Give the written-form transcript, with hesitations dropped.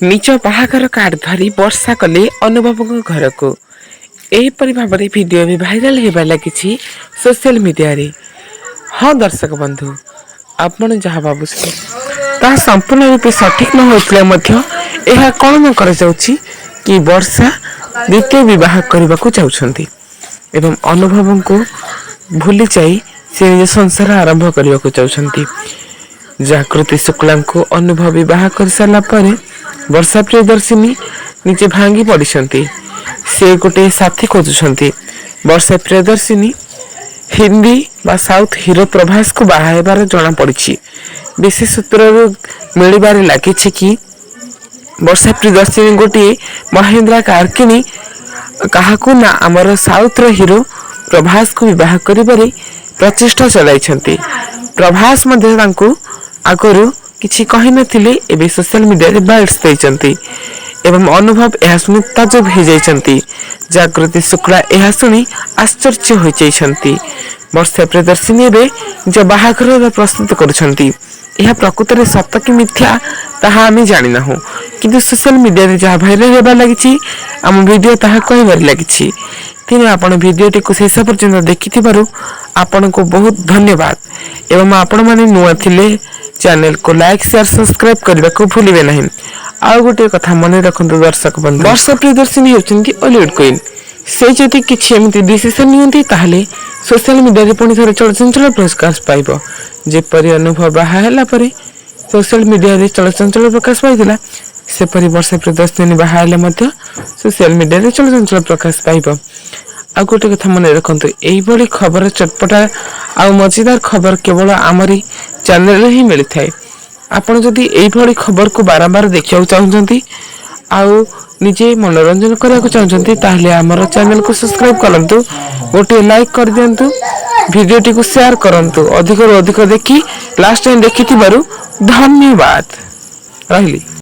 ନିଜ ବାହାଘର କାର୍ଡ଼ ଧରି ବର୍ଷା କଲେ ଅନୁଭବଙ୍କ ଘରକୁ। ଏହିପରି ଭାବରେ ଭିଡ଼ିଓ ବି ଭାଇରାଲ ହେବାରେ ଲାଗିଛି ସୋସିଆଲ ମିଡ଼ିଆରେ। ହଁ ଦର୍ଶକ ବନ୍ଧୁ, ଆପଣ ଯାହା ଭାବୁଛନ୍ତି ତାହା ସମ୍ପୂର୍ଣ୍ଣ ରୂପେ ସଠିକ୍ ନ ହୋଇଥିଲେ ମଧ୍ୟ ଏହା କଳନା କରାଯାଉଛି କି ବର୍ଷା ଦ୍ୱିତୀୟ ବିବାହ କରିବାକୁ ଯାଉଛନ୍ତି ଏବଂ ଅନୁଭବଙ୍କୁ ଭୁଲି ଯାଇ ସେ ନିଜ ସଂସାର ଆରମ୍ଭ କରିବାକୁ ଯାଉଛନ୍ତି। ଜାଗୃତି ଶୁକ୍ଳାଙ୍କୁ ଅନୁଭବ ବିବାହ କରିସାରିଲା ପରେ ବର୍ଷା ପ୍ରିୟଦର୍ଶିନୀ ନିଜେ ଭାଙ୍ଗି ପଡ଼ିଛନ୍ତି। ସେ ଗୋଟିଏ ସାଥୀ ଖୋଜୁଛନ୍ତି। ବର୍ଷା ପ୍ରିୟଦର୍ଶିନୀ ହିନ୍ଦୀ ବା ସାଉଥ ହିରୋ ପ୍ରଭାସକୁ ବାହା ହେବାର ଜଣାପଡ଼ିଛି। ବିଶେଷ ସୂତ୍ରରୁ ମିଳିବାରେ ଲାଗିଛି କି ବର୍ଷା ପ୍ରିୟଦର୍ଶିନୀ ଗୋଟିଏ ମହେନ୍ଦ୍ରା କାର୍ କିଣି କାହାକୁ ନା ଆମର ସାଉଥର ହିରୋ ପ୍ରଭାସକୁ ବିବାହ କରିବାରେ ପ୍ରଚେଷ୍ଟା ଚଳାଇଛନ୍ତି। ପ୍ରଭାସ ମଧ୍ୟ ତାଙ୍କୁ ଆଗରୁ କିଛି କହିନଥିଲେ, ଏବେ ସୋସିଆଲ ମିଡ଼ିଆରେ ବାଇଟ୍ସ ଦେଇଛନ୍ତି ଏବଂ ଅନୁଭବ ଏହା ଶୁଣି ତାଜୁବ ହୋଇଯାଇଛନ୍ତି। ଜାଗୃତି ଶୁକ୍ଳା ଏହା ଶୁଣି ଆଶ୍ଚର୍ଯ୍ୟ ହୋଇଯାଇଛନ୍ତି। ବର୍ଷା ପ୍ରିୟଦର୍ଶିନୀ ଏବେ ନିଜ ବାହାଘରର ପ୍ରସ୍ତୁତ କରୁଛନ୍ତି। ଏହା ପ୍ରକୃତରେ ସତ କି ମିଥ୍ୟା, ତାହା ଆମେ ଜାଣିନାହୁଁ, କିନ୍ତୁ ସୋସିଆଲ ମିଡ଼ିଆରେ ଯାହା ଭାଇରାଲ ହେବାରେ ଲାଗିଛି, ଆମ ଭିଡ଼ିଓ ତାହା କହିବାରେ ଲାଗିଛି। ତେଣୁ ଆପଣ ଭିଡ଼ିଓଟିକୁ ଶେଷ ପର୍ଯ୍ୟନ୍ତ ଦେଖିଥିବାରୁ ଆପଣଙ୍କୁ ବହୁତ ଧନ୍ୟବାଦ ଏବଂ ଆପଣମାନେ ନୂଆ ଥିଲେ ଚ୍ୟାନେଲକୁ ଲାଇକ୍, ସେୟାର, ସବସ୍କ୍ରାଇବ୍ କରିବାକୁ ଭୁଲିବେ ନାହିଁ। ଆଉ ଗୋଟିଏ କଥା ମନେ ରଖନ୍ତୁ ଦର୍ଶକ ବନ୍ଧୁ, ବର୍ଷା ପ୍ରିୟଦର୍ଶିନୀ ହେଉଛନ୍ତି ଓଲିଉଡ୍ କୁଇନ୍। ସେ ଯଦି କିଛି ଏମିତି ଡିସିସନ୍ ନିଅନ୍ତି, ତାହେଲେ ସୋସିଆଲ ମିଡ଼ିଆରେ ପୁଣି ଥରେ ଚଳଚଞ୍ଚଳ ପ୍ରକାଶ ପାଇବ। ଯେପରି ଅନୁଭବ ବାହା ହେଲା ପରେ ସୋସିଆଲ ମିଡ଼ିଆରେ ଚଳଚଞ୍ଚଳ ପ୍ରକାଶ ପାଇଥିଲା, ସେପରି ବର୍ଷା ପ୍ରିୟଦର୍ଶିନୀ ବାହା ହେଲେ ମଧ୍ୟ ସୋସିଆଲ ମିଡ଼ିଆରେ ଚଳଚଞ୍ଚଳ ପ୍ରକାଶ ପାଇବ। ଆଉ ଗୋଟେ କଥା ମନେ ରଖନ୍ତୁ, ଏଇଭଳି ଖବର, ଚଟପଟା ଆଉ ମଜେଦାର ଖବର କେବଳ ଆମରି ଚ୍ୟାନେଲରେ ହିଁ ମିଳିଥାଏ। ଆପଣ ଯଦି ଏଇଭଳି ଖବରକୁ ବାରମ୍ବାର ଦେଖିବାକୁ ଚାହୁଁଛନ୍ତି ଆଉ ନିଜେ ମନୋରଞ୍ଜନ କରିବାକୁ ଚାହୁଁଛନ୍ତି, ତାହେଲେ ଆମର ଚ୍ୟାନେଲକୁ ସବସ୍କ୍ରାଇବ୍ କରନ୍ତୁ, ଗୋଟିଏ ଲାଇକ୍ କରିଦିଅନ୍ତୁ, ଭିଡ଼ିଓଟିକୁ ସେୟାର କରନ୍ତୁ ଅଧିକରୁ ଅଧିକ ଦେଖି। ଲାଷ୍ଟ ଟାଇମ୍ ଦେଖିଥିବାରୁ ଧନ୍ୟବାଦ। ରହିଲି।